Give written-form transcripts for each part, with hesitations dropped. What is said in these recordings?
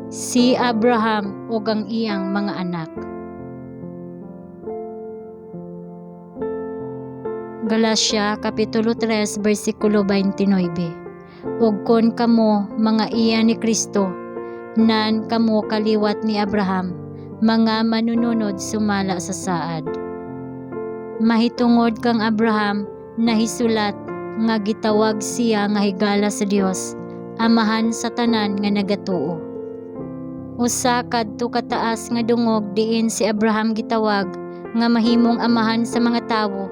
Si Abraham ug ang iyang mga anak. Galacia kapitulo 3 bersikulo 29. Ug kon kamo mga iya ni Kristo, nan kamo kaliwat ni Abraham, mga manununod sumala sa saad. Mahitungod kang Abraham nahisulat nga gitawag siya nga higala sa Dios, amahan sa tanan nga nagatuo. Usa kadto kataas nga dungog diin si Abraham gitawag nga mahimong amahan sa mga tawo,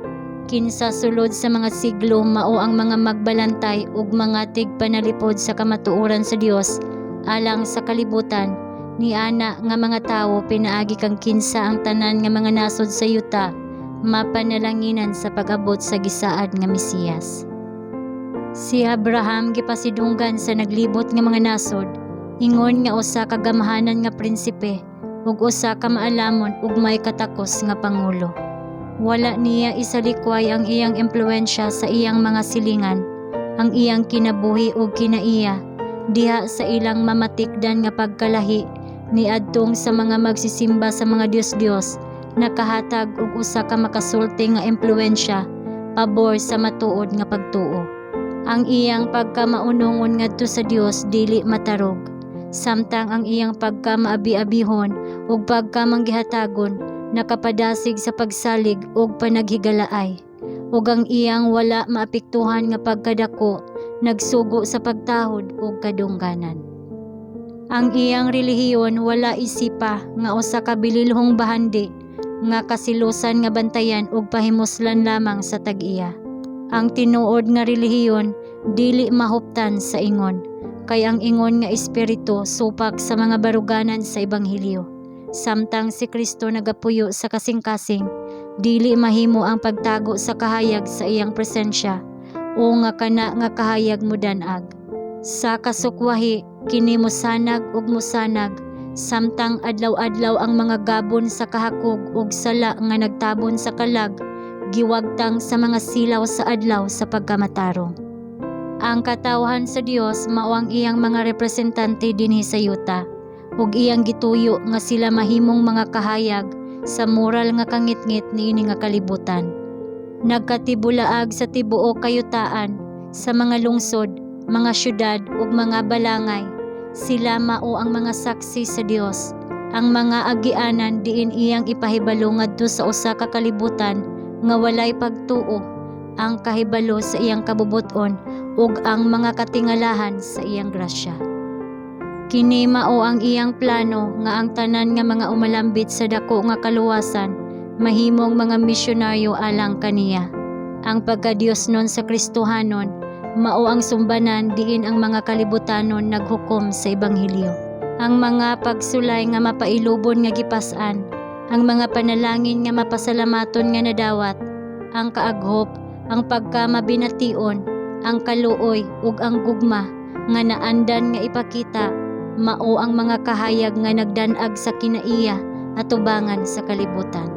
kinsa sulod sa mga siglo mao ang mga magbalantay ug mga tigpanalipod sa kamatuoran sa Dios alang sa kalibutan niana nga mga tawo, pinaagi kang kinsa ang tanan nga mga nasod sa yuta mapanalanginan sa pag-abot sa gisaad nga Mesiyas. Si Abraham gipasidunggan sa naglibot nga mga nasod ingon nga usa ka gamhanan nga prinsipe ug usa ka maalamon ug may katakos nga pangulo. Wala niya isalikway ang iyang impluwensya sa iyang mga silingan, ang iyang kinabuhi ug kinaiya diha sa ilang mamatikdan nga pagkalahi niadtong sa mga magsisimba sa mga dios-dios nakahatag og usa ka makasulti nga impluwensya pabor sa matuod nga pagtuo. Ang iyang pagkamaunongon ngadto sa Dios dili matarog, samtang ang iyang pagkamaabi-abihon ug pagkamanggihatagon nakapadasig sa pagsalig ug panaghigalaay, ug ang iyang wala maapektuhan nga pagkadako nagsugo sa pagtahod ug kadungganan. Ang iyang relihiyon wala isipa nga usa ka bililhong bahandi nga kasilusan nga bantayan ug pahimuslan lamang sa tag-iya. Ang tinuod nga relihiyon dili mahuptan sa ingon, kay ang ingon nga espiritu supak sa mga baruganan sa ebanghelyo. Samtang si Kristo nagapuyo sa kasing-kasing, dili mahimo ang pagtago sa kahayag sa iyang presensya o nga kana nga kahayag modan-ag. Sa kasukwahi kini mosanag ug mosanag samtang adlaw-adlaw ang mga gabon sa kahakog ug sala nga nagtabon sa kalag giwagtang sa mga silaw sa adlaw sa pagkamatarong. Ang katawhan sa Dios mao ang iyang mga representante dinhi sa yuta ug iyang gituyo nga sila mahimong mga kahayag sa moral nga kangitngit niini nga kalibutan. Nagkatibulaag sa tibuok kayutaan, sa mga lungsod, mga syudad ug mga balangay, sila mao ang mga saksi sa Dios, ang mga agianan diin iyang ipahibalo ngadto sa usa ka kalibutan nga walay pagtuo ang kahibalo sa iyang kabubut-on ug ang mga katingalahan sa iyang grasya. Kini mao ang iyang plano nga ang tanan nga mga umalambit sa dako nga kaluwasan mahimong mga misyonaryo alang kaniya. Ang pagkadiosnon sa Kristohanon mao ang sumbanan diin ang mga kalibutanon naghukom sa ebanghelyo. Ang mga pagsulay nga mapailubon nga gipas-an, ang mga panalangin nga mapasalamaton nga nadawat, ang kaaghop, ang pagkamabination, ang kaluoy ug ang gugma nga naandan nga ipakita mao ang mga kahayag nga nagdan-ag sa kinaiya atubangan sa kalibutan.